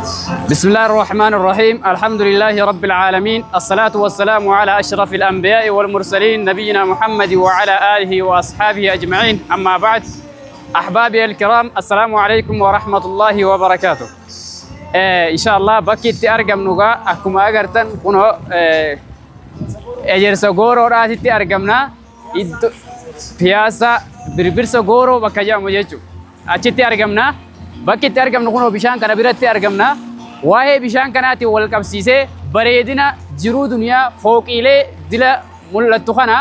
بسم الله الرحمن الرحيم. الحمد لله رب العالمين، الصلاة والسلام على أشرف الأنبياء والمرسلين نبينا محمد وعلى آله وأصحابه أجمعين. أما بعد، أحبابي الكرام، السلام عليكم ورحمة الله وبركاته. إن شاء الله bakki itti argamnu akkuma agartan kunoo Ejersa Gooroodhaatitti argamna. Iddoo Piyaasa Birbirsa Gooroo bakka jedhamu jechuudha. Achitti argamna. Bakki itti argamnu kunoo bishaan kana biratti argamna. Waa'ee bishaan kanaatiin wal qabsiisee bareedina jiruu duniyaa fooqiilee dila mul'attu kana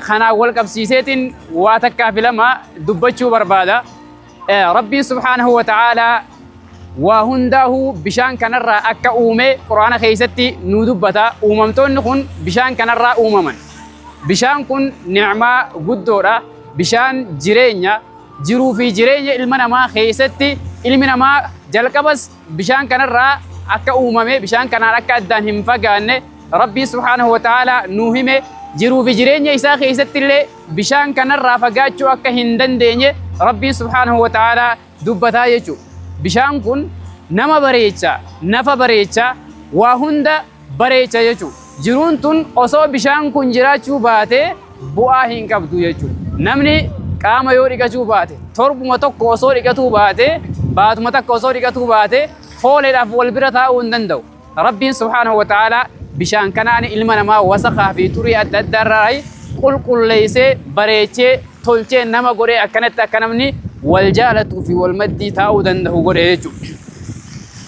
kanaan wal qabsiiseetiin waa takkaa fi lama dubbachuu barbaada. Rabbiin subhaanahu wa ta'aalaa waa hundaa'uu bishaan kanarraa akka uume Quraana keessatti nu dubbata. Uumamtoonni kun bishaan kanarraa uumaman. Bishaan kun ni'maa guddoodha. Bishaan jireenya, jiruu fi jireenya ilma namaa keessatti ilmi namaa jalqabas bishaan kanarraa akka uumame, bishaan kanaan akka addaan hin fagaanne Rabbii subhaanahu wa ta'aalaa nu hime. Jiruu fi jireenya isaa keessatti illee bishaan kanarraa fagaachuu akka hin dandeenye Rabbii subhaanahu wa ta'aalaa dubbataa jechuudha. Bishaan kun nama bareecha, nafa bareecha, waa hunda bareecha jechuudha. Jiruun tun osoo bishaan kun jiraachuu baate bu'aa hin qabdu jechuudha. Namni qaama yoo dhiqachuu baate, torbuma tokko osoo dhiqatuu baate, baatuma takka osoo dhiqatuu baate, fooleedhaaf wal bira taa'uu hin danda'u. Rabbiin subhaanahu wa ta'aalaa bishaan kanaan ilma namaa wasaqaa fi xurii adda addaa irraa qulqulleessee, bareechee, tolchee nama godhee akkanatti akka namni wal jaalatuu fi wal maddii taa'uu danda'u godhe jechuudha.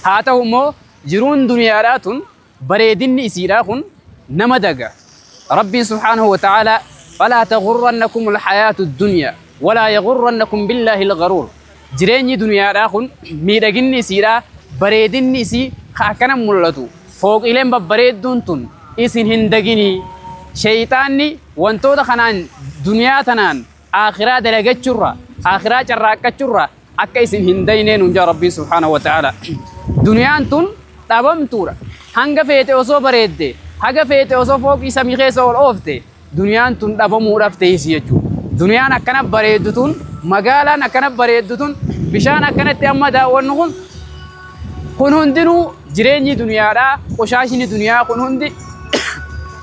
Haa ta'u immoo jiruun duniyaadhaa tun bareedinni isiidhaa kun nama daga. Rabbiin subhaanahu wa ta'aalaa فلا تغرنكم الحياة الدنيا ولا يغرنكم بالله الغرور. Jireenyi duniyaadhaa kun miidhaginni isiidhaa, bareedinni isii akkana mul'atu. Fooqileen babbareedduun tun isin hin daginii. Shayxaanni wantoota kanaan duniyaa tanaan akhiraa dalagachurra, akhiraa carraaqqachurra akka isin hin daynee nuun jaa Rabbiin subhaanahu wa ta'ala. Duniyaan tun dhabamtuudha. Hanga feete osoo bareedde, haga feete osoo fooqii samii keessa ol oofte, duniyaan tun dhabamuudhaaf teessi jechuudha. Duniyaan akkana bareeddu tun, magaalaan akkana bareeddu tun, bishaan akkanatti amma daawwannu kun, kun hundinuu jireenyi duniyaadhaa, qoshaashni duniyaa kun hundi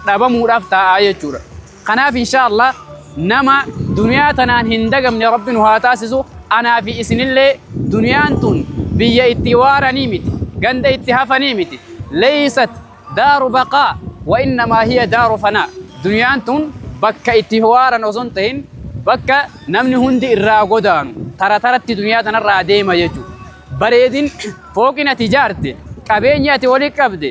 dhabamuudhaaf taa'aa jechuudha. Kanaaf insha Allah nama duniyaa tanaan hin dagamne Rabbi nu haa taasisu. Anaa fi isinillee duniyaan tun biyya itti waaranii miti, ganda itti hafanii miti. Leeysat daaru baqaa wa innamaa hiya daaru fanaa. Duniyaan tun bakka itti waaran osoo hin ta'in bakka namni hundi irraa godaanu tara taratti duniyaa tanarraa deema jechuudha. Bareedin fooqin ati ijaarte, qabeenyi ati walii qabde,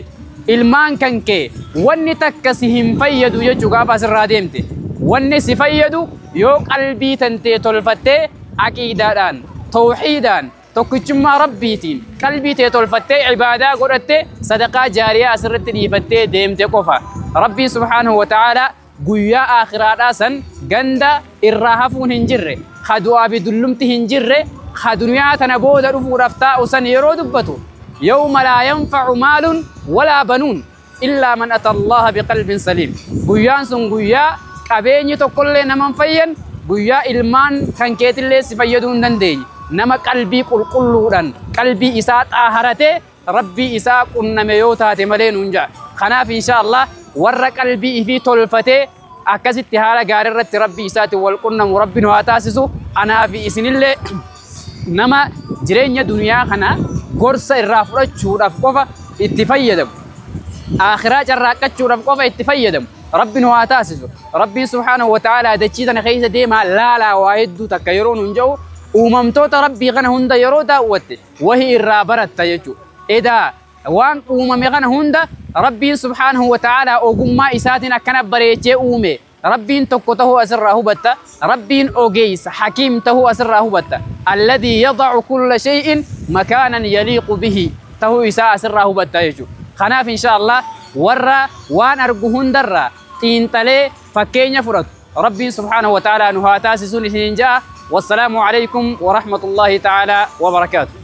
ilmaan kan kee wanni takka si hin fayyadu jechuu gaafa asirraa deemte. Wanni si fayyadu yoo qalbii tantee tolfattee aqiidaadhaan, tawxiidaan, tokkichummaa Rabbiitiin qalbii tee tolfattee ibaadaa godhattee sadaqaa jaariyaa asirratti dhiifattee deemte qofa. Rabbiin subhaanahu wa ta'aalaa guyyaa aakhiraadhaa san ganda irraa hafuun hin jirre, ka du'aa fi dullumti hin jirre, ka duniyaa tana booda dhufuudhaaf taa'u san yeroo dubbatu, yawma laa yanfacu maalun walaa banuun illaa man ata Allaha biqalbin saliim. Guyyaan sun guyyaa qabeenyi tokkollee nama hin fayyan, guyyaa ilmaan kan keetillee si fayyaduu hin dandeenye. Nama qalbii qulqulluudhaan qalbii isaa xaaharatee Rabbii isaa qunname yoo taate malee nuun ja'a. Kanaaf insha Allah warra qalbii ifii tolfatee akkasitti haala gaarii irratti Rabbii isaatiin wal qunnamu Rabbi nu haa taasisu. Anaa fi isinillee nama jireenya duniyaa kana gorsa irraa fudhachuudhaaf qofa itti fayyadamu, akhiraa carraaqqachuudhaaf qofa itti fayyadamu Rabbi nu haa taasisu. Rabbiin subhaanahu wa ta'aalaa dachii tana keessa deemaa laalaa waa hedduu takka yeroo nuun jedhu, uumamtoota Rabbii kana hunda yeroo daawwatte wahii irraa baratta jechuudha. Edaa waan uumame kana hunda Rabbiin subhaanahu wa ta'aalaa ogummaa isaatiin akkana bareechee uume. Rabbiin tokko tahuu asirraa hubatta. Rabbiin ogeessa hakiim tahuu asirraa hubatta. Alladii yadacu kulla shay'in makaanan yaliiqu bihi tahuu isaa asirraa hubatta jechuudha. Kanaaf insha Allah warra waan argu hundarraa xiinxalee fakkeenya fudhatu Rabbiin subhaanahu wa ta'aalaa nu haa taasisuun isiniin ja'a. Wassalaamu alaykum wa rahmatullahi ta'aalaa wa barakaatu.